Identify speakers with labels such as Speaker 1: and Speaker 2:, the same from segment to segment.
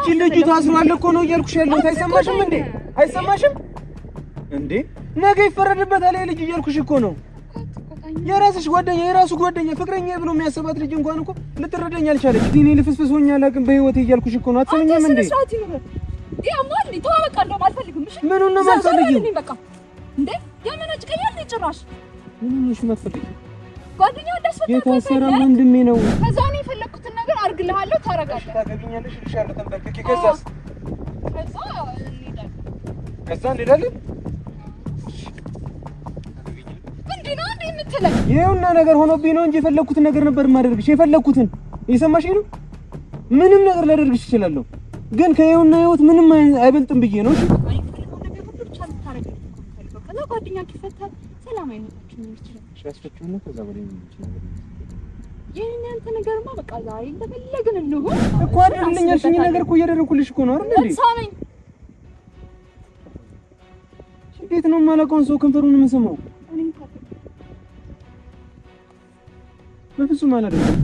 Speaker 1: አንቺ ልጁ ታስሯል እኮ ነው እያልኩሽ ያለሁት። አይሰማሽም እንዴ? አይሰማሽም እንዴ? ነገ ይፈረድበታል ልጅ እያልኩሽ እኮ ነው። የራስሽ ጓደኛ የራሱ ጓደኛ ፍቅረኛ ብሎ የሚያስባት ልጅ እንኳን እኮ ልትረዳኝ አልቻለች። እኔ ልፍስፍስ ሆኜ አላውቅም በህይወቴ እያልኩሽ እኮ ነው። አትሰሚኝም እንዴ? ምኑን ነው የማልፈልጊው? የታሰረ ወንድሜ ነው።
Speaker 2: ከዛ እኔ የፈለግኩትን ነገር አድርግልሃለሁ፣ ታደርጋለህ፣
Speaker 1: ታገቢኛለሽ እልሻለሁ። ተንበርክኬ ከዛስ ከዛ እንሄዳለን። ይኸውና ነገር ሆኖብኝ ነው እንጂ የፈለግኩትን ነገር ነበር የማደርግሽ። የፈለግኩትን እየሰማሽኝ ነው። ምንም ነገር ላደርግሽ እችላለሁ፣ ግን ከይኸውና ህይወት ምንም አይበልጥም ብዬ ነው። እሺ
Speaker 2: ነገርማ በቃ ዛሬ እንደፈለግን እንሁን
Speaker 1: እኮ አድርግልኝ ያልሽኝ ነገር እኮ እያደረኩልሽ እኮ ነው አይደል እንዴ? እንዴት ነው የማላውቀውን ሰው ከንፈሩን የምስመው? በፍጹም አላደርግም።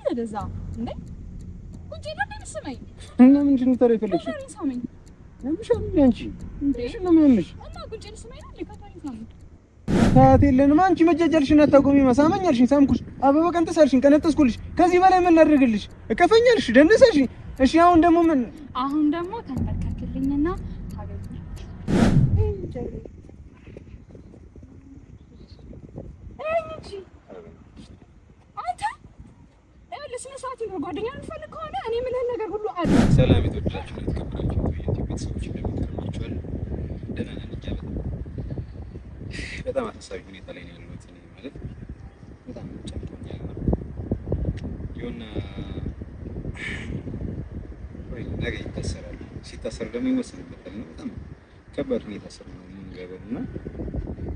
Speaker 2: ወደዛ እንዴ ቁጭ ነው ስመኝ
Speaker 1: እና ምንድን ነው ታዲያ የፈለግሽው? ያምሻል እንዴ አንቺ? ምንድን ነው የሚያምሽ?
Speaker 2: እና ጉንጬን ስመኝ ነው እንዴ? ከንፈሬን ሳመኝ።
Speaker 1: ሰዓት የለንም። አንቺ መጃጃልሽን አታቆሚም። ሳመኝ አልሽኝ፣ ሳምኩሽ። አበባ ቀንጥስ አልሽኝ፣ ቀነጠስኩልሽ። ከዚህ በላይ ምን ላድርግልሽ? እቀፈኝ አልሽ፣ ደንስ አልሽኝ። እሺ አሁን ደግሞ ምን?
Speaker 2: አሁን ደግሞ ተንበርከክልኝና ጓደኛ የምትፈልግ ከሆነ እኔ የምልህን ነገር ሁሉ አለ።
Speaker 3: ሰላም የተወደዳችሁ እና የተከበራችሁ የዩቲዩብ ቤተሰቦች እንደምን ከርማችኋል? ደህና ነን እኛ። በጣም አሳሳቢ ሁኔታ ላይ ነው ያለሁት። እኔ ማለት በጣም ጨንቆኛል። የሆነ ወይ ነገ ይታሰራል። ሲታሰር ደግሞ ይወሰንበታል እና በጣም ከባድ ሁኔታ ስር ነው የምንገባው እና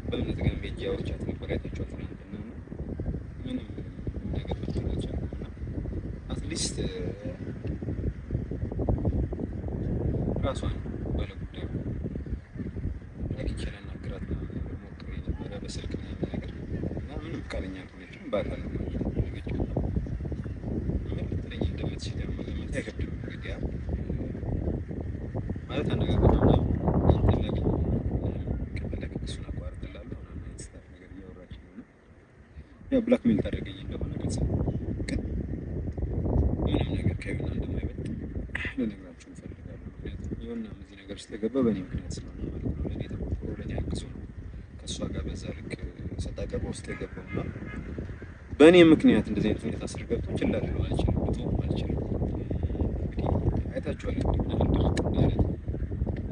Speaker 3: በእምነት ጋር ሄጄ አውርቻት ነበር። አይታችኋት ትናንትና እና ምንም ነገር መፍትሄ አልቻልኩም እና at least ራሷን ባለጉዳዩ አግኝቼ ላናግራት ምናምን ነገር ሞክሬ ነበረ በስልክ ምናምን ነገር እና ምንም ፈቃደኛ አልሆነችም። በአካል ነው ማግኘት የፈለገችው። ምን ልትለኝ እንደምትችል መገመት አይከብድም። እንግዲህ ያ ማለት አነጋገሯ ምናምን አንተን ላገኝ ከፈለግ እሱን አቋርጥላለሁ ምናምን አይነት stuff ነገር እያወራች ነው እና ያው blackmail ታደርገኝ እንደሆነ ግልጽ ነው። ግን ምንም ነገር ከዮና እንደማይበልጥ ልነግራችሁ እፈልጋለሁ። ምክንያቱም ዮናም እዚህ ነገር ውስጥ የገባ በእኔ ምክንያት ስለሆነ ማለት ነው። ለእኔ ተቆርቁሮ ለእኔ አግዞ ነው ከእሷ ጋር በዛ ልክ ሰጣ ገባ ውስጥ የገባው እና በእኔ ምክንያት እንደዚህ አይነት ሁኔታ ስር ገብቶ ችላ ልለው አልችልም፣ ልተወው አልችልም። እንግዲህ አይታችኋል እንግዲህ ምን ያህል ድርቅ እንዳለ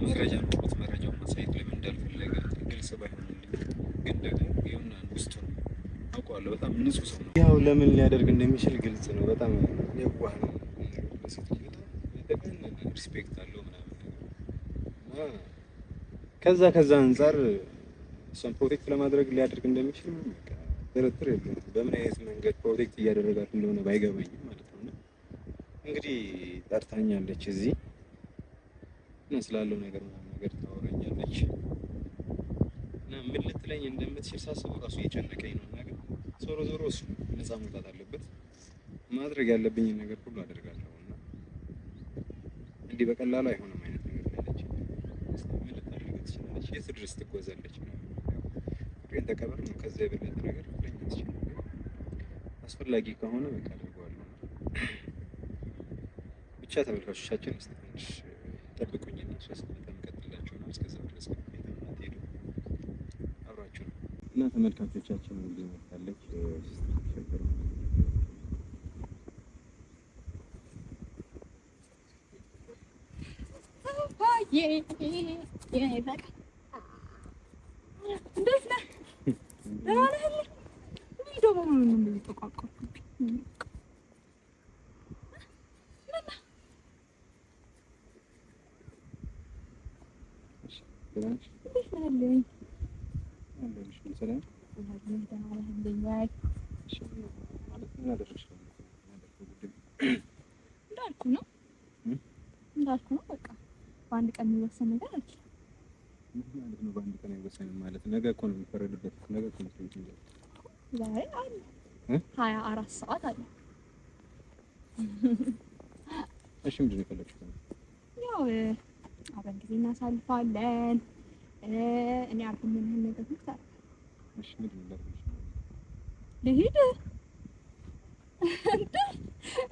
Speaker 3: መረጃ ኖሮት መረጃውን ማሳየት ለምን እንዳልፈለገ ግልጽ ባይሆንልኝ፣ ግን ደግሞ ዮናን ውስጡን አውቀዋለሁ። በጣም ንጹህ ሰው ነው።
Speaker 1: ያው ለምን ሊያደርግ እንደሚችል ግልጽ ነው። በጣም የዋህ ነው። ለሴት ልጅ በጣም
Speaker 3: respect አለው ምናምን ነገር
Speaker 1: እና ከዛ ከዛ አንጻር እሷን protect ለማድረግ ሊያደርግ እንደሚችል በቃ ጥርጥር የለውም። በምን አይነት መንገድ protect እያደረጋት እንደሆነ ባይገባኝም ማለት ነው። እና እንግዲህ ጠርታኛለች እዚህ እና ስላለው ነገር ምናምን ነገር ታወራኛለች እና ምን ልትለኝ እንደምትችል ሳስበው ራሱ እየጨነቀኝ ነው። እና ግን ዞሮ ዞሮ እሱ ነፃ መውጣት አለበት። ማድረግ ያለብኝን ነገር ሁሉ አደርጋለሁ እና እንዲህ በቀላሉ አይሆንም አይነት ነገር ነው ያለችኝ። ምን ልታደርግ ትችላለች? የት ድረስ ትጓዛለች? ምናምን ያው ፍቅሬን ተቀበል ነው። ከዛ የበለጠ ነገር ልትለኝ አትችልም። ግን አስፈላጊ ከሆነ በቃ አደርገዋለሁ። ብቻ ተመልካቾቻችን እስኪ ትንሽ ጠብቁኝና እሷ ስትመጣ የምቀጥልላችሁ ነው። እስከዛ ድረስ ግን የትም አትሄዱ፣ አብራችሁ ነው እና ተመልካቾቻችን እንግዲህ መታለች ሸገር
Speaker 2: እንዴት ነህ? ደህና ነህ? እኔ ደግሞ ምንም እየተቋቋምኩብኝ እንዴት ነህ? እንዳልኩህ ነው እንዳልኩህ ነው። በቃ በአንድ ቀን የሚወሰን ነገር አይደለም።
Speaker 3: ምን ማለት ነው? በአንድ ቀን አይወሰንም ማለት ነገ እኮ ነው የሚፈረድበት። ነገ እኮ ነው የሚፈረድበት።
Speaker 2: ዛሬ አለ 24 ሰዓት አለ።
Speaker 1: እሺ ምንድን ነው የፈለግሽው?
Speaker 2: ያው አብረን ጊዜ እናሳልፋለን። እኔ አርግ ምንህን ነገር ሁሉ ታደርጋለህ።
Speaker 1: እሺ ምንድን ነው
Speaker 2: ልሂድ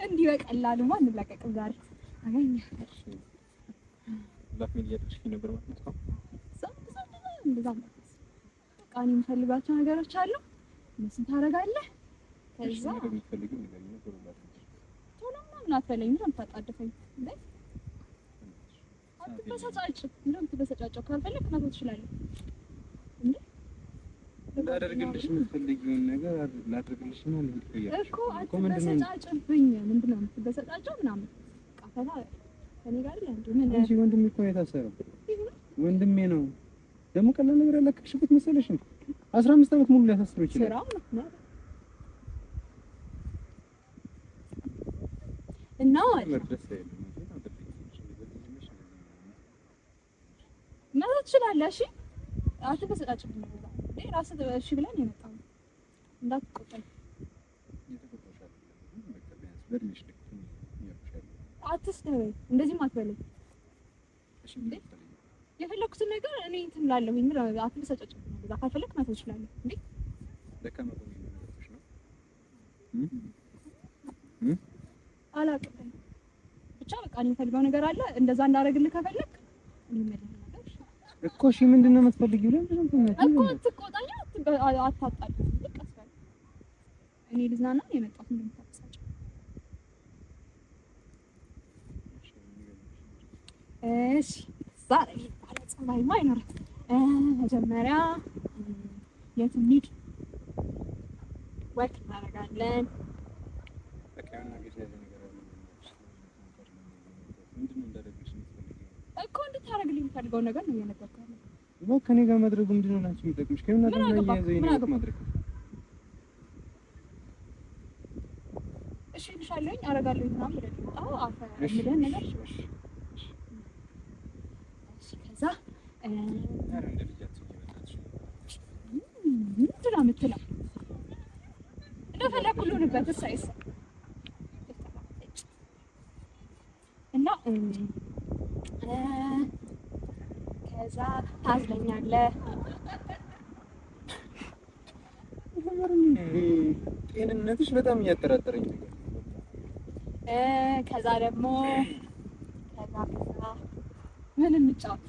Speaker 2: እንዲህ በቀላሉማ አንላቀቅም ዛሬ አገኘህ።
Speaker 1: blackmail እያደረግሽኝ ነበር ማለት ነው።
Speaker 2: እንደዛ በቃ እኔ የምፈልጋቸው ነገሮች አሉ፣ እነሱን ታደርጋለህ። ከዛ ቶሎ ምናምን አትበለኝ። ምንም ታጣድፈኝ እንዴ? አትበሳጫጭ። ምንም ትበሳጫጨው ካልፈለክ መተው ትችላለህ። እንዴ
Speaker 1: ላደርግልሽ የምትፈልጊውን ነገር ላደርግልሽ ነው
Speaker 2: እኮ። አትበሰጫጭብኝ። ምንድን ነው የምትበሰጫጨው ምናምን? በቃ ፈታ ከእኔ ጋር አይደል እንዴ? ምን
Speaker 1: እሺ፣ ወንድሜ እኮ ነው የታሰረው። ወንድሜ ነው ደግሞ ቀላል ነገር ያላከሽበት መሰለሽ? 15 ዓመት ሙሉ ሊያሳስረው ይችላል።
Speaker 2: ስራው ነው እና መተው ትችላለህ። እሺ አትበሰጫጭብኝ። ራስህ እሺ ብለን የመጣው እንዳትቆጣኝ። አትስደበኝ፣ እንደዚህም አትበለኝ። የፈለኩትን ነገር እኔ እንትን እላለሁኝ። ምን አትበሳጫጭብኝ። እንደዛ ካልፈለክ መተው ትችላለህ። እንዴ አላውቅም። ብቻ በቃ እኔ የምፈልገው ነገር አለ። እንደዛ እንዳደርግልህ ከፈለክ እኔ የምልህ ነገር
Speaker 1: እኮ። እሺ ምንድን ነው የምትፈልጊው? ለምንድን ነው
Speaker 2: እኮ አትቆጣኝ፣ አታጣልኝ። ቀስ በል። እኔ ልዝናና ነው የመጣሁት። እንደምታበሳጭ እሺ። ዛሬ ባለ ጸባይማ አይኖርም። መጀመሪያ የት እንሂድ? walk እናደርጋለን። እኮ እንድታደርግልኝ የምፈልገውን ነገር ነው እየነገርኩህ ያለው።
Speaker 1: ከእኔ ጋር ማድረጉ ምንድን ነው ላንቺ የሚጠቅምሽ? ከምን ጋር ማድረግ?
Speaker 2: እሺ እልሻለሁኝ፣ አደርጋለሁኝ ምናምን ብለህ የመጣኸው አፈ የምልህን ነገር እሺ። ከዛ ምንድን ነው የምትለው? እንደፈለኩ ልሁንበት። እሰይ እሰይ እና ከዛ ታዝለኛለህ።
Speaker 1: ጤንነትሽ በጣም እያጠራጠረኝ ነገር።
Speaker 2: ከዛ ደግሞ ከዛ ከዛ ምን እንጫወት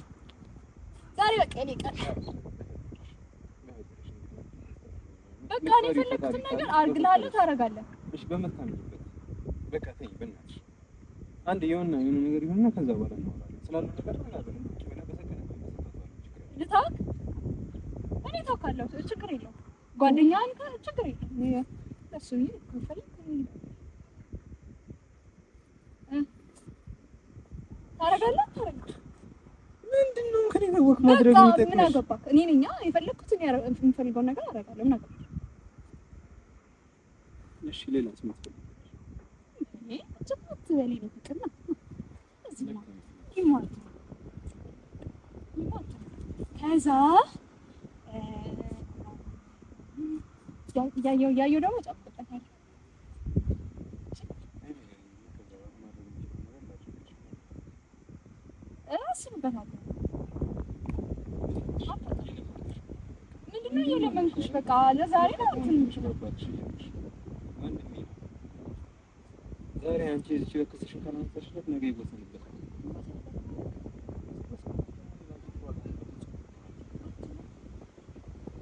Speaker 2: ዛሬ? በቃ የእኔ ቀን በቃ እኔ የፈለኩትን ነገር አድርግልሃለሁ፣ ታደርጋለህ።
Speaker 1: እሺ በመታመኝበት በቃ ተይ በእናትሽ። አንድ የሆነ የሆነ ነገር ይሁንና ከዛ በኋላ እናወራለን። ስላለው ነገር ምናምን ቁጭ ብለን በሰከነ
Speaker 2: ልታወቅ እኔ ታውቃለሁ፣ ችግር የለውም። ጓደኛህን ችግር የለውም። እሱ ከፈለክ ታደርጋለህ፣ ታደርጋለህ።
Speaker 1: ምንድን ነው ከእኔ ጋር walk ማድረግ የሚጠቅምሽ?
Speaker 2: ምን አገባህ? እኔ ነኝ የፈለኩትን የምፈልገውን ነገር አደርጋለሁ። ምን አገባህ?
Speaker 1: እሺ ሌላስ የምትፈልጊው?
Speaker 2: አትበለኝ ነው ፍቅር ነው። ከዛ እያየሁ እያየሁ ደግሞ ጨብጠታል። አስብበታለሁ። ምንድን ነው እየለመንኩሽ? በቃ ለዛሬ ነው ትንሽ
Speaker 1: ዛሬ አንቺ እዚህ ክስሽን ካላነሳሽለት ነገ ይወሰንበታል።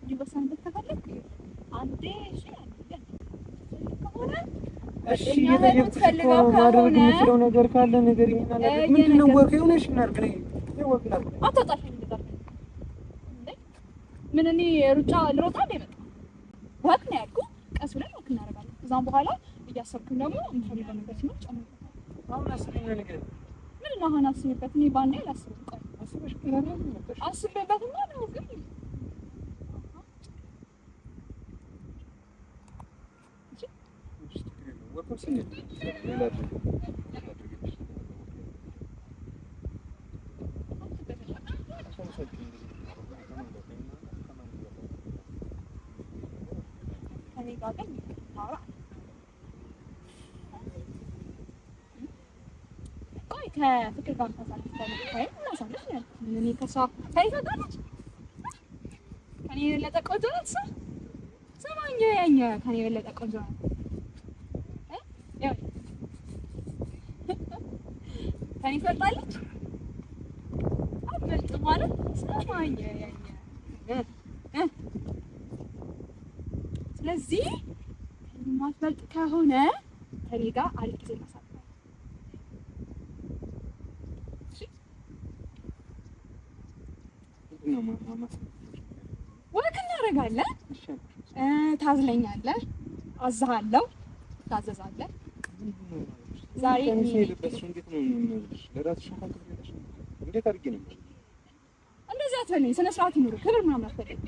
Speaker 2: እንዲወሰንበት ከፈለክ አንዴ እሺ፣ ከሆነ
Speaker 1: እሺ እየጠየቅኩሽ እኮ ነው። ማድረግ የምችለው ነገር ካለ ንገሪኝና ላድርግ። ምንድን ነው walk የሆነሽ እናድርግ ነይ walk እናድርግ።
Speaker 2: አታውጣሽኝ። ምን እኔ ሩጫ ልሮጣ እንደ መጣ walk ነው ያልኩህ። ቀስ ብለን walk እናደርጋለን። ከዛም በኋላ እያሰብኩኝ ደግሞ የምፈልገው ነገር ሲኖር ጨምርበታለሁ።
Speaker 1: አሁን አስቢና ንገሪኝ።
Speaker 2: ምን ነው አሁን አስቢበት? እኔ ባንዴ አላስብም። ቆይ አስቤበትማ ነው ግን ከእኔ ጋር ግን ማውራ ከፍቅር ጋር ታሳልፍ time እናሳልፍ ነው ያልኩት። እኔ ከእሷ ከእኔ ትበልጣለች፣ ከእኔ የበለጠ ቆንጆ ናት እሷ። ስማኝ ያኛ ከእኔ የበለጠ ቆንጆ ናት። ከእኔ ትበልጣለች አትበልጥም ማለት ስማኝ ያኛ። ስለዚህ የማትበልጥ ከሆነ ከእኔ ጋር አሪፍ ጊዜ እናሳልፋለን። Walk እናደርጋለን። ታዝለኛለህ፣ አዝሃለሁ፣ ታዘዛለህ። ዛሬ እንደዚህ አትበለኝ። ስነ ስርዓት ይኑር፣ ክብር ምናምን አትበለኝ።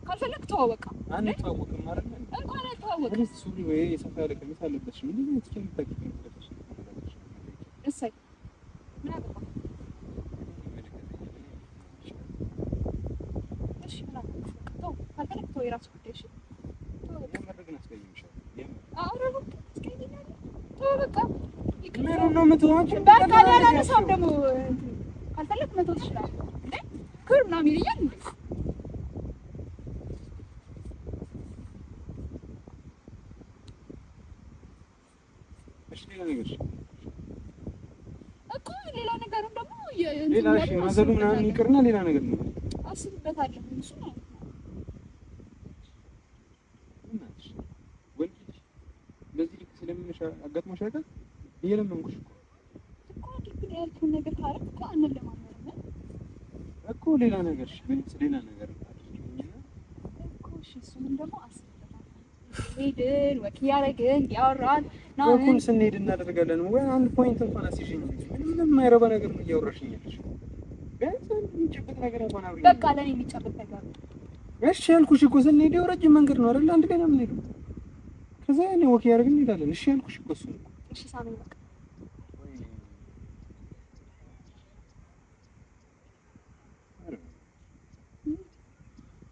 Speaker 2: ካልፈለግ ተወው በቃ።
Speaker 1: አንተዋወቅም አይደል?
Speaker 2: እንኳን አልተዋወቅም።
Speaker 1: ሱሪ ወይ ሰፋ ያለ ቀሚስ አለበትሽም።
Speaker 2: እሰይ ምን አገባህ? እሺ ምን አገባህ? ተው፣ ካልፈለግ ተወው፣ የራስህ ጉዳይ። እሺ ተው በቃ።
Speaker 1: ምኑን ነው የምትሆው አንቺ?
Speaker 2: በቃ እኔ አላነሳም ደግሞ ካልፈለግ መተው ትችላለህ። እንዴ ክብር ምናምን ይለኛል እንዴ? እኮ ሌላ ነገርም ደግሞ
Speaker 1: ሌላ እሺ፣ ማዘሉ ምናምን ይቅርና ሌላ ነገር ነው
Speaker 2: አስብበታለሁ። እሱ ማለት ነው።
Speaker 1: ወንድ ልጅ በዚህ ልክ ስለምንሽ አጋጥሞሽ ያውቃል? እየለመንኩሽ እኮ
Speaker 2: እኮ አድርግ ያልኩህን ነገር ካደረግክ እኮ አንለማመድም
Speaker 1: እኮ ሌላ ነገር እሺ፣ ቢያንስ ሌላ ነገር አድርጊልኝና
Speaker 2: እኮ እሺ፣ እሱንም ደግሞ አስብበታለሁ። ሄድን walk እያደረግን እያወራን
Speaker 1: walk ኡን ስንሄድ እናደርጋለን ወይ አንድ point እንኳን አስይዥኝ። ምንም የማይረባ ነገር ነው እያወራሽኝ ያለሽ። ቢያንስ አንድ የሚጨበጥ ነገር እንኳን አብረን
Speaker 2: በቃ ለእኔ የሚጨበጥ ነገር ነው።
Speaker 1: እሺ ያልኩሽ እኮ ስንሄድ ያው ረጅም መንገድ ነው አይደል? አንድ ላይ ነው የምንሄደው። ከዛ ያኔ walk እያደረግን እንሄዳለን። እሺ ያልኩሽ እኮ እሱን እኮ።
Speaker 2: እሺ ሳመኝ በቃ።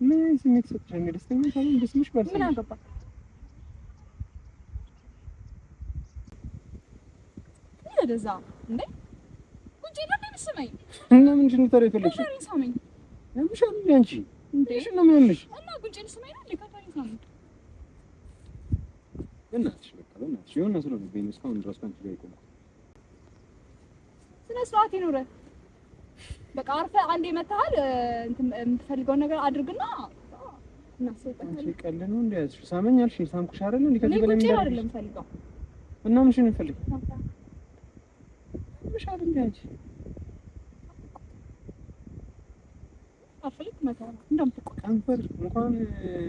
Speaker 1: ምን ስሜት ሰጥሻል? ደስተኛ ሳልሆን በስምሽ ባልሰማሽ
Speaker 2: ምን አገባህ? ወደዛ እንዴ ቁጭ ነው የምትስመኝ?
Speaker 1: እና ምንድን ነው ታዲያ የፈለግሽው?
Speaker 2: ከንፈሬን ሳመኝ።
Speaker 1: ያምሻል እንዴ አንቺ?
Speaker 2: እንዴ
Speaker 1: ምንድን ነው የሚያምሽ?
Speaker 2: እና ጉንጬን ስመኝ ነው እንዴ? ከንፈሬን ሳመኝ።
Speaker 1: በእናትሽ በቃ በእናትሽ የሆነ ስለሆነብኝ ነው እስካሁን ድረስ ከአንቺ ጋር የቆምኩት።
Speaker 2: ስነ ስርዓት ይኑርህ። በቃ አርፈህ አንዴ መተሃል እንትን የምትፈልገውን ነገር አድርግና እናስብበታለን።
Speaker 1: አንቺ ቀልድ ነው እንዴ ያዝሽው? ሳመኝ አልሽኝ፣ ሳምኩሽ አይደል እንዴ?
Speaker 2: እኔ
Speaker 1: ከዚህ በላይ ምን
Speaker 2: ጉንጬን
Speaker 1: ላድርግሽ?
Speaker 2: አይደለም የምፈልገው።
Speaker 1: እና ምንሽን ነው የምፈልገው? ያምሻል እንዴ አንቺ?
Speaker 2: አልፈልግ መተው ነው እንደምትቆጣ
Speaker 1: ከንፈር እንኳን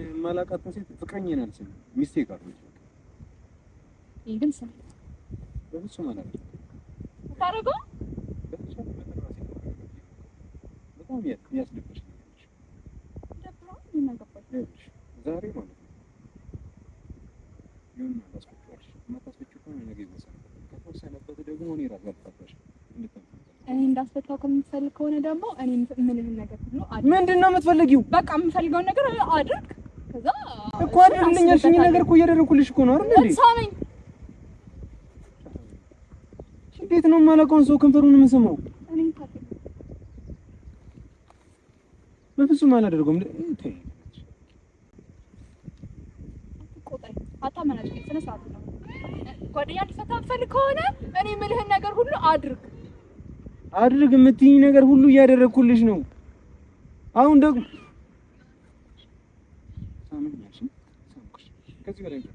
Speaker 1: የማላውቃትን ሴት ፍቅረኛዬን አልስምም፣ ሚስቴ ካልሆነች በቃ።
Speaker 2: ይሄ ግን ስም
Speaker 1: በፍጹም አላደርግም።
Speaker 2: ታደርገው
Speaker 1: በተቻለ መጠን ራሴን ማረጋጋት እየሞከርኩ ነው። በጣም ያስደበርሽ ነገር ነሽ።
Speaker 2: ደብሮሃል። ምን አገባኝ?
Speaker 1: ይኸውልሽ ዛሬ ማለት ነው የሆነ ታስፈጪዋለሽ። የማታስፈጪው ከሆነ ነገ ይወሰንበታል። ከተወሰነበት ደግሞ እኔ ራሴ አልፋታሽም። እንድታምኚ
Speaker 2: እኔ እንዳስፈታው ከምትፈልግ ከሆነ ደግሞ እኔ የምልህን ነገር ሁሉ አድርግ።
Speaker 1: ምንድን ነው የምትፈልጊው?
Speaker 2: በቃ የምፈልገውን ነገር አድርግ። ከዛ
Speaker 1: እኮ አድርግልኝ ያልሽኝ ነገር እኮ እያደረኩልሽ እኮ ነው አይደል እንዴ?
Speaker 2: ሳመኝ።
Speaker 1: እንዴት ነው የማላውቀውን ሰው ከንፈሩን የምስመው?
Speaker 2: እኔ ታውቂኝ
Speaker 1: በፍጹም አላደርገውም። ተይ
Speaker 2: አትቆጣኝ፣ አታመናጭቀኝ። ስነ ስርዓት ነው። ጓደኛ እንድፈታ የምትፈልግ ከሆነ እኔ የምልህን ነገር ሁሉ አድርግ።
Speaker 1: አድርግ የምትይኝ ነገር ሁሉ እያደረግኩልሽ ነው። አሁን ደግሞ ሳመኝ አልሽኝ፣ ሳምኩሽ። ከዚህ በላይ ምን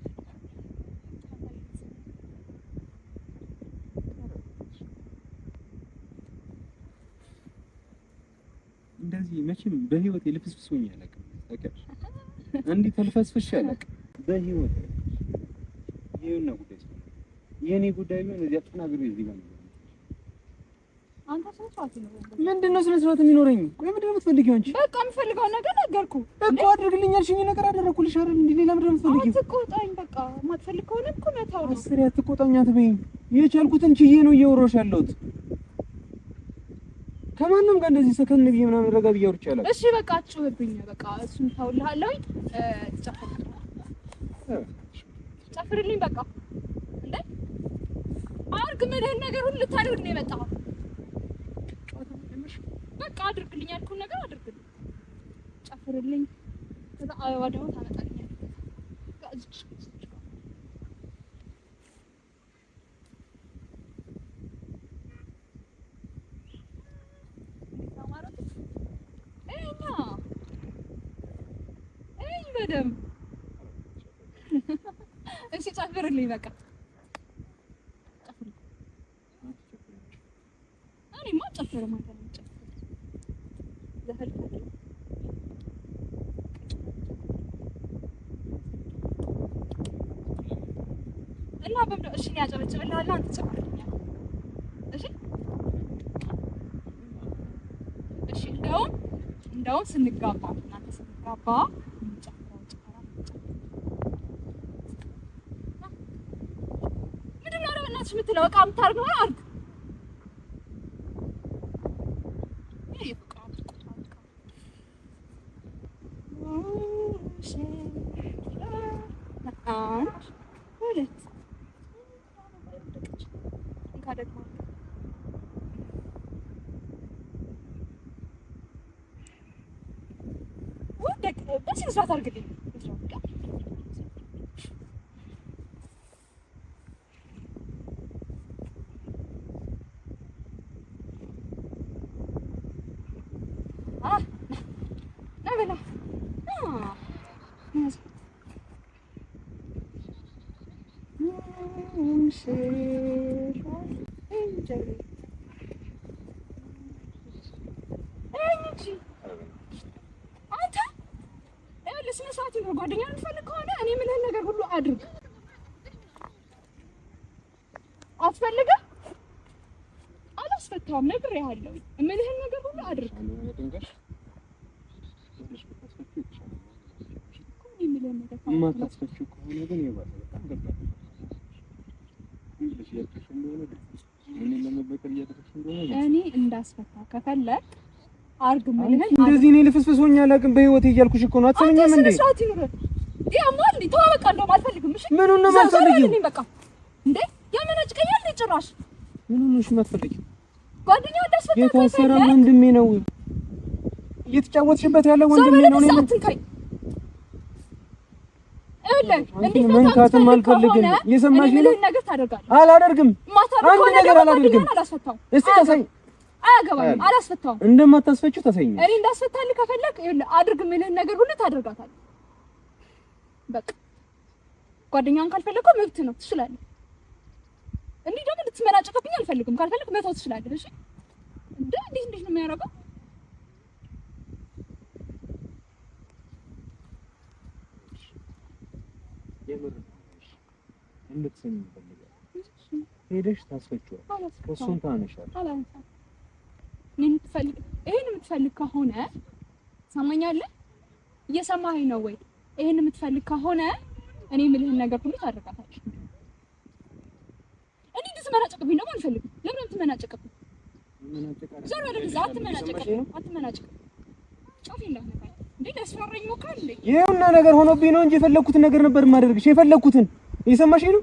Speaker 1: እንደዚህ መቼም በህይወቴ ልፍስፍስ ሆኜ አላውቅም። ታውቂያለሽ፣ እንዲህ ተልፈስፍሼ አላውቅም በህይወቴ። ይኸውና ጉዳይ ስለሆነ የእኔ ጉዳይ ቢሆን እዚህ አጠናግሬ እዚህ ጋር ነው።
Speaker 2: አንተ ስነ ስርዓት ይኑርህ።
Speaker 1: ምንድን ነው ስነ ስርዓት የሚኖረኝ? ቆይ ምንድን ነው የምትፈልጊው አንቺ?
Speaker 2: በቃ የምፈልገውን ነገር ነገርኩህ
Speaker 1: እኮ አድርግልኝ ያልሽኝ ነገር አደረኩልሽ አይደል? እንዴ ሌላ ምንድን ነው የምትፈልጊው?
Speaker 2: አትቆጣኝ። በቃ የማትፈልግ ከሆነ እኮ መተው ነው።
Speaker 1: አስሬ አትቆጣኝ አትበይኝ። የቻልኩትን ችዬ ነው እያወራሁሽ ያለሁት። ከማንም ጋር እንደዚህ ሰከን ብዬ ምናምን ረጋ ብዬ አውርቼ አላውቅም።
Speaker 2: እሺ በቃ አትጩህብኝ። በቃ እሱን ተውልሃለሁኝ። ጨፍርልኝ፣ ጨፍርልኝ በቃ እንዴ አድርግ የምልህን ነገር ሁሉ ልታደርግ ነው የመጣኸው። በቃ አድርግልኝ ያልኩህን ነገር አድርግልኝ፣ ጨፍርልኝ። ከዛ አበባ ደግሞ ታመጣልኛለህ። በደምብ እሺ፣ ጨፍርልኝ በቃ ጨፍርልኝ። እኔማ አልጨፍርም፣ አንተ ነው የምትጨፍረው። ዘፈን እና በምደ እሺ፣ እኔ አጨበጭብልሃለሁ፣ አንተ ጨፍርልኛለህ። እሺ፣ እሺ። እንደውም ስንጋባ እናንተ ስንጋባ የምንጨፍረው ጭፈራ ምንድን ነው? ኧረ በእናትሽ የምትለው ዕቃ የምታደርግ ነው አድርግ። ይሄ በቃ አንድ ሁለት እንካ ደግሞ በስነ ስርዓት አድርግልኝ። አንተ ስነ ስርዓት ይኑር። ጓደኛ የምትፈልግ ከሆነ እኔ የምልህን ነገር ሁሉ አድርግ። አትፈልግም? አላስፈታውም፣ ነግሬሃለሁ። የምልህን ነገር ሁሉ አድርግ።
Speaker 1: የማታስፈቺው ከሆነ ግን የባሰ በጣም ከባድ ነው።
Speaker 2: እኔ እንዳስፈታ ከፈለግ አርግ የምልህን
Speaker 1: እንደዚህ እኔ ልፍስፍስ ሆኜ አላውቅም በህይወቴ እያልኩሽ እኮ ነው። አትሰሚኝም እንዴ?
Speaker 2: ስነ ስርዓት ይኑርህ። ያማል እንዴ? ተው በቃ፣ እንደውም አልፈልግም። እሺ
Speaker 1: ምኑን ነው የማትፈልጊው?
Speaker 2: በቃ እንዴ ያመናጭቀኛል እንዴ ጭራሽ።
Speaker 1: ምኑን ነው እሺ የማትፈልጊው?
Speaker 2: ጓደኛ እንዳስፈታ
Speaker 1: የታሰረ ወንድሜ ነው እየተጫወትሽበት ያለ ወንድሜ ነው። እኔ
Speaker 2: አትንካኝ።
Speaker 1: መንካትም አልፈልግም። እየሰማሽ ነው?
Speaker 2: ነገር ታደርጋለህ።
Speaker 1: አላደርግም። አንድ ነገር አላደርግም። እስቲ ታሳይ።
Speaker 2: አያገባኝም። አላስፈታውም።
Speaker 1: እንደማታስፈቺው ታሳይኝ።
Speaker 2: እኔ እንዳስፈታልህ ከፈለክ ይኸውልህ አድርግ የምልህን ነገር ሁሉ ታደርጋታለህ። በቃ ጓደኛውን ካልፈለግከው መብት ነው፣ ትችላለህ። እንዲህ ደግሞ እንድትመናጨቅብኝ አልፈልግም። ካልፈለክ መተው ትችላለህ። እሺ እንዴ እንዴት እንዴት ነው የሚያደርገው?
Speaker 1: የምር እንድትሰሚ እፈልጋለሁ። ሄደሽ ታስፈቺዋለሽ፣ እሱን ታነሻለሽ።
Speaker 2: ይሄን የምትፈልግ ከሆነ ሰማኛለህ? እየሰማኸኝ ነው ወይ? ይሄን የምትፈልግ ከሆነ እኔ የምልህን ነገር ሁሉ ታደርጋታለህ። እኔ እንድትመናጨቅብኝ ደግሞ አልፈልግም። ለምን የምትመናጨቅብኝ? ዞር በል እዛ። አትመናጨቅብኝ፣ አትመናጨቅብኝ። ጮፌ እንዳትነካኝ እንዴ! ሊያስፈራኝ ሞክራል እንዴ?
Speaker 1: ይኸውና ነገር ሆኖብኝ ነው እንጂ የፈለግኩትን ነገር ነበር የማደርግሽ። የፈለግኩትን እየሰማሽኝ ነው?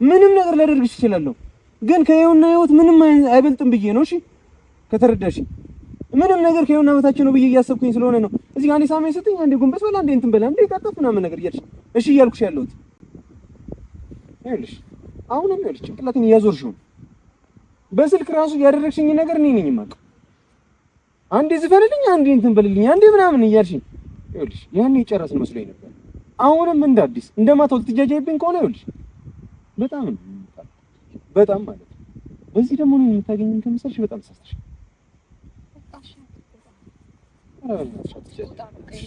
Speaker 1: ምንም ነገር ላደርግሽ እችላለሁ፣ ግን ከይኸውና ህይወት ምንም አይበልጥም ብዬ ነው። እሺ ከተረዳሽኝ ምንም ነገር ከይኸውና በታች ነው ብዬ እያሰብኩኝ ስለሆነ ነው። እዚህ ጋር አንዴ ሳመኝ ስትኝ፣ አንዴ ጎንበስ በላ፣ አንዴ እንትን በላ፣ አንዴ ቀጠፍ ምናምን ነገር እያልሽ እሺ እያልኩሽ ያለሁት ይኸውልሽ፣ አሁንም ይኸውልሽ ጭንቅላቴን እያዞርሽው ነው። በስልክ ራሱ ያደረግሽኝ ነገር እኔ ነኝ የማውቀው። አንዴ ዝፈንልኝ፣ አንዴ እንትን በልልኝ፣ አንዴ ምናምን እያልሽኝ ይኸውልሽ፣ ያኔ የጨረስን መስሎኝ ነበር። አሁንም እንደ አዲስ እንደማታው ትጃጃይብኝ ከሆነ ይኸውልሽ በጣም ነው በጣም ማለት ነው። በዚህ ደግሞ ነው የምታገኘኝ ከመሰልሽ በጣም ተሳስተሽ። ኧረ በእናትሽ አትጃጃይ።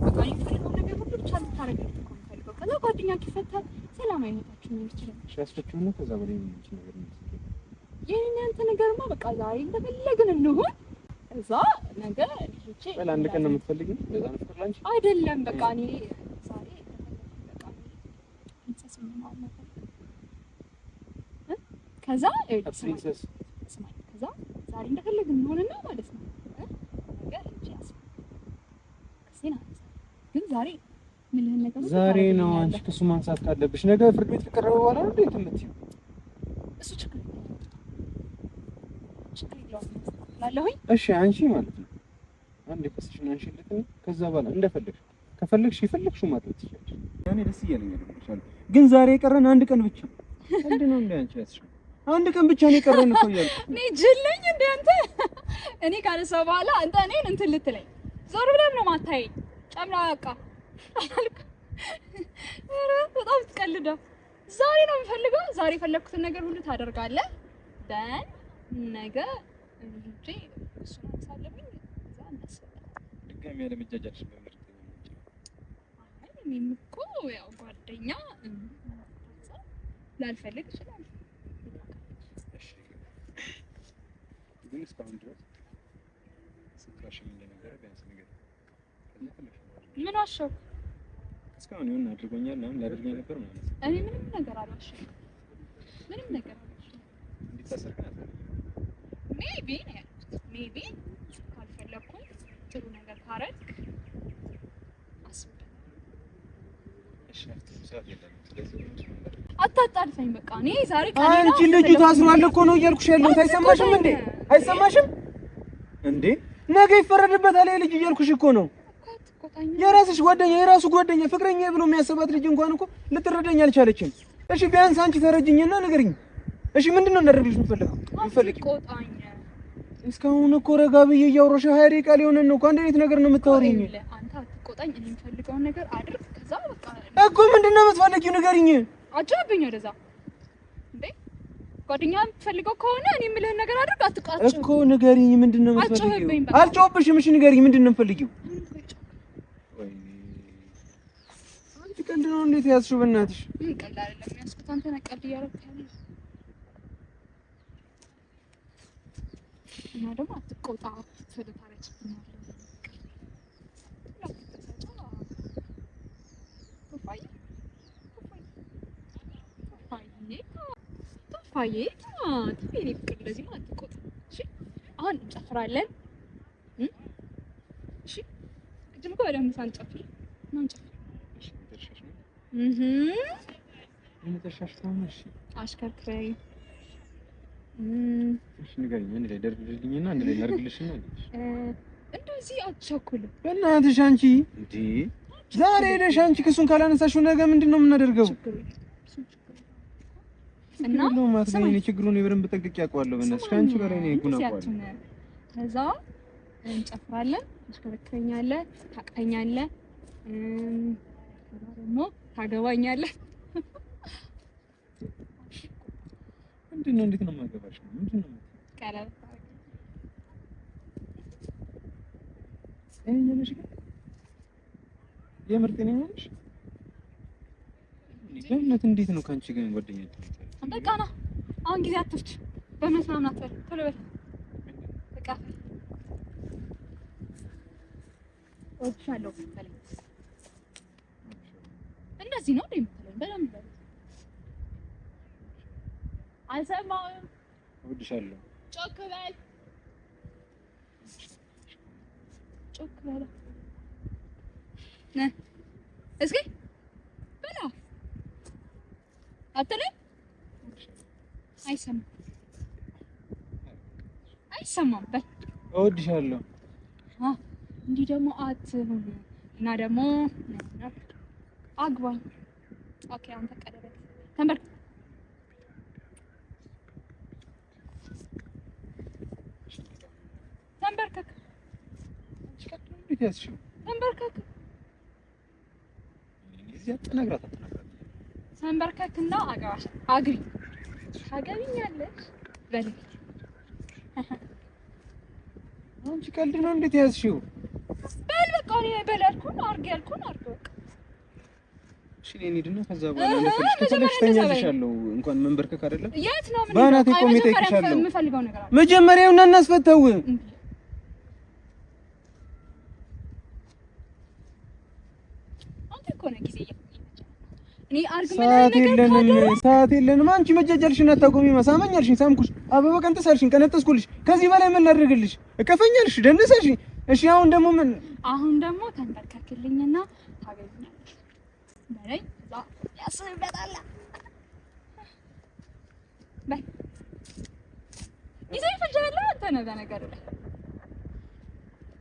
Speaker 2: በቃ የምፈልገው ነገር ሁሉ ብቻ እንድታደርግልኝ እኮ ነው የምፈልገው። ከዛ ጓደኛ ይፈታል፣ ሰላም አይነታችሁ ምን ይችላል።
Speaker 1: እሺ አስፈቺውና ከዛ በላይ ምን ነገር ነው?
Speaker 2: የኔና ያንተ ነገርማ በቃ ዛሬ እንደፈለግን እንሁን፣ እዛ ነገ ልጆቼ
Speaker 1: በል አንድ ቀን ነው የምትፈልጊው? እንደዛ ነው ፍቅር ላንቺ
Speaker 2: አይደለም። በቃ እኔ ዛሬ እንደፈለግን በቃ princess ምን ማለት ነው? ከዛ
Speaker 1: princess
Speaker 2: ስማኝ፣ ከዛ ዛሬ እንደፈለግን እንሆንና ማለት ነው ነገ ልጄ ያስ ክሴን አነሳ። ግን ዛሬ ምልህን ነገር
Speaker 1: ዛሬ ነው አንቺ ክሱ ማንሳት ካለብሽ ነገ ፍርድ ቤት ከቀረበ በኋላ ነው እንዴት የምትይው?
Speaker 2: እሱ ችግር ችግር የለውም እላለሁኝ።
Speaker 1: እሺ አንቺ ማለት ነው አንድ ክስሽን አንሺለትና ከዛ በኋላ እንደፈለግሽ ከፈለግሽ የፈለግሽው ማድረግ ትችያለሽ። እኔ ደስ እያለኝ አይደለም፣ ግን ዛሬ የቀረን አንድ ቀን ብቻ አንድ ነው እንደ አንቺ ያስሽው አንድ ቀን ብቻ ነው የቀረን እኮ እያልኩ
Speaker 2: እኔ ጅል ነኝ እንደ አንተ። እኔ ካነሳሁ በኋላ አንተ እኔን እንትን ልትለኝ ዞር ብለህ ነው የማታየኝ። ጨምላቃ ኧረ በጣም ትቀልደው። ዛሬ ነው የምፈልገው። ዛሬ የፈለግኩትን ነገር ሁሉ ታደርጋለህ። ደን ነገ እንጂ እሱን አነሳለሁኝ። እዛ እናስብበት።
Speaker 3: ድጋሚ ያለመጃጃልሽ በምርጥ
Speaker 2: እኔም እኮ ያው ጓደኛ ላልፈልግ እችላለሁ።
Speaker 3: እሺ ግን እስካሁን ድረስ ስትዋሽኝ እንደነበረ ቢያንስ ንገሪኝ።
Speaker 2: ምን ዋሸሁ?
Speaker 3: እስካሁን የሆነ አድርጎኛል ምናምን ሊያደርገኝ ነበር ማለት ነው።
Speaker 2: እኔ ምንም ነገር አልዋሸሁም። ምንም ነገር አልዋሸሁም።
Speaker 3: እንዲታሰር ግን አልፈልግም።
Speaker 2: maybe ነው ያልኩት። maybe ካልፈለግኩም ጥሩ ነገር ካረግ አስብበት።
Speaker 3: እሺ ሰዓት የለንም። ስለዚህ
Speaker 2: አታጣድፈኝ። በቃ እኔ ዛሬ ቀኔ ነው።
Speaker 1: አንቺ ልጁ ታስሯል እኮ ነው እያልኩሽ ያለሁት። አይሰማሽም እንዴ? አይሰማሽም እንዴ? ነገ ይፈረድበታል ይሄ ልጅ እያልኩሽ እኮ ነው። የራስሽ ጓደኛ የራሱ ጓደኛ ፍቅረኛ ብሎ የሚያስባት ልጅ እንኳን እኮ ልትረዳኝ አልቻለችም። እሺ ቢያንስ አንቺ ተረጅኝና ንገሪኝ። እሺ ምንድን ነው እንዳደርግልሽ የምትፈልገው?
Speaker 2: አትቆጣኝ።
Speaker 1: እስካሁን እኮ ረጋ ብዬ እያወራሁሽ 20 ደቂቃ ሊሆነን ነው እኮ። አንድ አይነት ነገር ነው የምታወሪኝ።
Speaker 2: አንተ አትቆጣኝ። እኔ የምፈልገውን ነገር አድርግ። ከዛ በቃ
Speaker 1: እኮ ምንድን ነው የምትፈልጊው ንገሪኝ።
Speaker 2: አጭብኝ ወደዛ እንዴ ጓደኛ የምትፈልገው ከሆነ እኔ የምልህን ነገር አድርግ። አትቃጭ
Speaker 1: እኮ ንገሪኝ። ምንድን ነው የምትፈልጊው? አልጮህብሽም። እሺ ንገሪኝ፣ ምንድን ነው የምትፈልጊው? አንቺ ቀልድ ነው እንዴት ያዝሽው? በእናትሽ
Speaker 2: ምን ቀልድ አይደለም ያዝኩት። አንተ ነህ ቀልድ እያደረግህ ያለው። እና ደግሞ አትቆጣ። እንደዚህ አትቆጣ። እሺ አሁን እንጨፍራለን። እሺ ቅድም እኮ በደንብ ሳንጨፍር ነው እንጨፍር። አሽከርክረኝ።
Speaker 3: እሺ ንገሪኝ። አንድ ላይ ደርድርልኝና አንድ ላይ እናድርግልሽና
Speaker 2: እንደዚህ አትቸኩልም።
Speaker 1: በእናትሽ አንቺ እንዴ ዛሬ ሄደሽ አንቺ ክሱን ካላነሳሽው ነገ ምንድን ነው የምናደርገው?
Speaker 2: እና
Speaker 1: ችግሩን በደንብ ጠንቅቄ አውቀዋለሁ። በእናትሽ ከአንቺ በላይ እኔ ህጉን አውቀዋለሁ።
Speaker 2: ከዛ እንጨፍራለን፣ ታሽከረክረኛለህ፣ ታቅፈኛለህ፣ ከዛ ደግሞ ታገባኛለህ።
Speaker 1: ምንድን ነው? እንዴት ነው የማገባሽ? ምንድን ነው
Speaker 2: ቀለበት
Speaker 1: ጤነኛ ነሽ ግን? የምር ጤነኛ ነሽ? በእምነት እንዴት ነው ከአንቺ ጋር ጓደኛ?
Speaker 2: በቃ ና አሁን ጊዜ አትፍች። በእምነት ምናምን አትበል፣ ቶሎ በል በቃ እወድሻለሁ በለኝ። እንደዚህ ነው እንዴ የምትለኝ? በደንብ በል። አልሰማሁም።
Speaker 1: እወድሻለሁ።
Speaker 2: ጮክ በል፣ ጮክ በል እስኪ በላ አትለኝ። አይሰማም፣ አይሰማም። በል
Speaker 1: እወድሻለሁ።
Speaker 2: እንዲህ ደግሞ አትሁን እና ደግሞ አግባኝ። okay አንተ ቀለበት ተንበርክ። ተንበርከክ፣ ተንበርከክ፣ ተንበርከክና አግባሽ፣ አግቢ፣ ታገቢኛለሽ በል።
Speaker 1: አንቺ ቀልድ ነው እንዴት ያዝሽው?
Speaker 2: በል በቃ እኔ በል ያልኩህን አድርግ ያልኩህን አድርግ በቃ።
Speaker 1: እሺ እኔ እንሂድና ከዛ በኋላ ከፈለግሽ ተኛልሻለሁ። እንኳን መንበርከክ አይደለም
Speaker 2: የት ነው ምን
Speaker 1: በአናቴ ቆሜ እጠይቅሻለሁ።
Speaker 2: የምፈልገው ነገር አለ።
Speaker 1: መጀመሪያውን እናስፈታው።
Speaker 2: አንተ እኮ ነህ ጊዜ እኔ አድርግ
Speaker 1: ሰዓት የለንም፣ ሰዓት የለንም። አንቺ መጃጃልሽን አታቆሚም። ሳመኝ አልሽኝ፣ ሳምኩሽ። አበባ ቀንጥስ አልሽኝ፣ ቀነጠስኩልሽ። ከዚህ በላይ ምን ላድርግልሽ? እቀፈኝ አልሽ፣ ደንስ አልሽኝ። እሺ አሁን ደግሞ ምን?
Speaker 2: አሁን ደግሞ ተንበርከክልኝና ታገቢኛለሽ። በለኝ። ከዛ ያስብበታል። በይ ጊዜ ይፈጃል። አንተ ነህ በነገሩ ላይ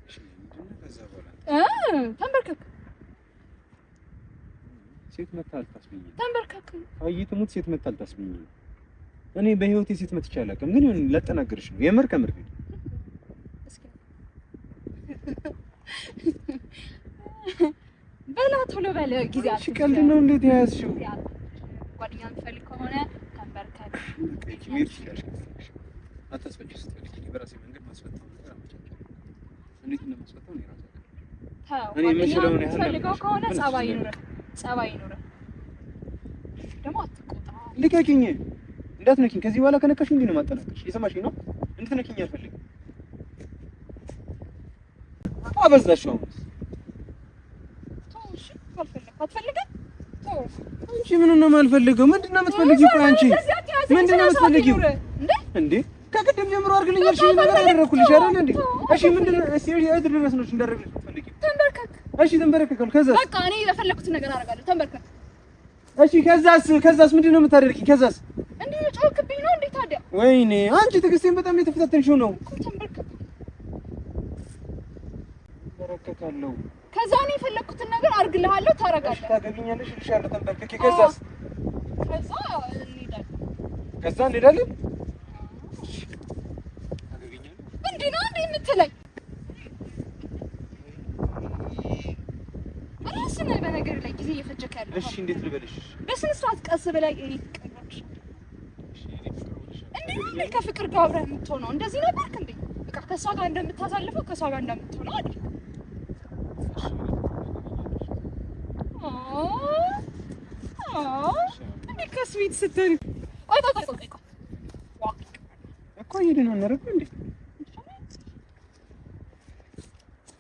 Speaker 1: እሺ፣ ምንድን ነው ከዛ በኋላ?
Speaker 2: ተንበርከክ።
Speaker 1: ሴት መታ አልታስብኝ።
Speaker 2: ተንበርከክ።
Speaker 1: አይ ትሙት፣ ሴት መታ አልታስብኝ። እኔ በህይወቴ ሴት መትቼ አላውቅም፣ ግን ይሁን ላጠናግርሽ ነው የምር ከምር ግን።
Speaker 2: እስኪ በላ፣ ቶሎ በል። ጊዜ
Speaker 1: አንቺ ቀልድ ነው እንዴት የያዝሽው?
Speaker 2: ጓደኛ የምትፈልግ ከሆነ ተንበርከክ።
Speaker 1: መሄድ ትችላለሽ ከፈለግሽ። አታስፈጪ ስትፈልጊ፣ እኔ በራሴ መንገድ ማስፈታው ነገር አመቻቻለሁ። እንዴት እንደማስፈታው እኔ ራሴ አውቃለሁ።
Speaker 2: ተው።
Speaker 1: እኔ
Speaker 2: ጓደኛ
Speaker 1: የምችለውን ያህል
Speaker 2: የምትፈልገው
Speaker 1: አድርጌ
Speaker 2: ከሆነ
Speaker 1: ምን
Speaker 2: ጸባይ
Speaker 1: እሱ
Speaker 2: ይኑርህ፣ ጸባይ ይኑርህ። ደግሞ አትቆጣ።
Speaker 1: ልቀቂኝ! እንዳትነኪኝ። ከዚህ በኋላ ከነካሽ እንዲህ ነው የማጠናከርሽ። የሰማሽኝ ነው? እንድትነኪኝ አልፈልግም። አበዛሽው። አሁንስ
Speaker 2: ተው እሺ፣ ካልፈለግክ አትፈልግም። ተው።
Speaker 1: አንቺ ምኑን ነው የማልፈልገው? ምንድን ነው የምትፈልጊው? ቆይ አንቺ ምንድን ነው የምትፈልጊው?
Speaker 2: እንዴ?
Speaker 1: እንዴ ከቅድም ጀምሮ አድርግልኝ ያልሽኝ ነገር አደረኩልሽ አይደል እንዴ? እሺ ምንድን ነው? እስኪ የት ድረስ ነው እንዳደረግልሽ የምትፈልጊው?
Speaker 2: ተንበርከክ።
Speaker 1: እሺ ተንበረከካለሁ። ከዛስ?
Speaker 2: በቃ እኔ የፈለኩትን ነገር አደርጋለሁ። ተንበርከክ።
Speaker 1: እሺ ከዛስ? ከዛስ ምንድን ነው የምታደርጊኝ? ከዛስ?
Speaker 2: እንዴ ጮክብኝ ነው እንዴ ታዲያ?
Speaker 1: ወይኔ አንቺ ትዕግስቴን በጣም የተፈታተንሽው ነው።
Speaker 2: እኮ ተንበርከክ።
Speaker 1: ተንበረከካለሁ።
Speaker 2: ከዛ እኔ የፈለኩትን ነገር አድርግልሃለሁ፣
Speaker 1: እሺ
Speaker 2: ታደርጋለህ።
Speaker 1: ታገቢኛለሽ እልሻለሁ። ተንበርክኬ ከዛስ?
Speaker 2: ከዛ እንሄዳለን።
Speaker 1: ከዛ እንሄዳለን። ታገቢኛለሽ?
Speaker 2: እንዲህ ነው እንዴ የምትለኝ? ራስህ ነህ በነገር ላይ ጊዜ እየፈጀክ ያለው።
Speaker 1: እሺ እንዴት ልበልሽ?
Speaker 2: በስነ ስርዓት ቀስ ብለህ እኔ ፍቅር።
Speaker 1: እሺ እኔ ፍቅር እልሻለሁ።
Speaker 2: እንዴ ነው እንዴ ከፍቅር ጋር አብረህ የምትሆነው? እንደዚህ ነበርክ እንዴ? በቃ ከእሷ ጋር እንደምታሳልፈው ከእሷ ጋር እንደምትሆነው አይደል?
Speaker 1: እሺ እኔ ፍቅር ታገቢኛለሽ?
Speaker 2: እንዴ ከስዊት ስትል ቆይ ቆይ ቆይ ቆይ ቆይ
Speaker 1: እኮ እየሄድን ነው እናደርገው እንዴ?